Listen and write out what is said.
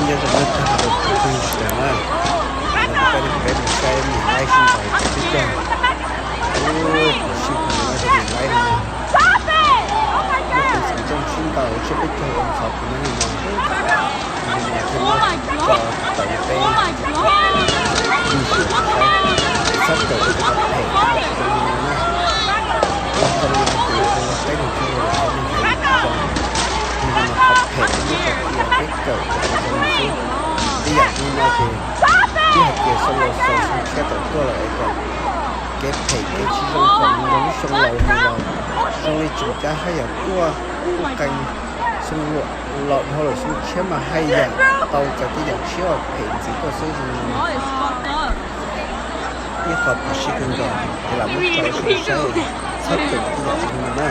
Nyob zoo nej tag nrho rau tus tib neeg sawv daws na, hnub no kuv coj nej peb mus saib niam laib sib ntaus tsheb peb caug. Ub, sib ntaus no yog niam laib no na. Muaj tus xeem Nrooj sib ntaus tsheb peb caug ua ntxhov kuv nyob li no. Niam thiaj muab tso tawm peb mus saib, txhob kawm tus qhov phem zoo li no na. Ua tau li no ces ua peb mus txog lawm peb mus hais zoo. Yog li no qhov phem muab tso kiag peb kawm tus qhov zoo xwb. Tej yam zoo no ces twb hais tias xyoo laus xaus xyoo tshiab tawm tuaj lawm es kom kev phem kev tsis zoo kom mus rau lub xyoo laus mus los zoo li tseem cav haj yam tuaj qee xyoo los dhau lawm xyoo tshiab mas haj yam tau txais tej yam tshiab phem ntxiv tuaj xwb zoo li no. Ib qho phom sij kawg nkaus es lam muab tso rau sawv daws saib, txhob kawm tej yam zoo no na.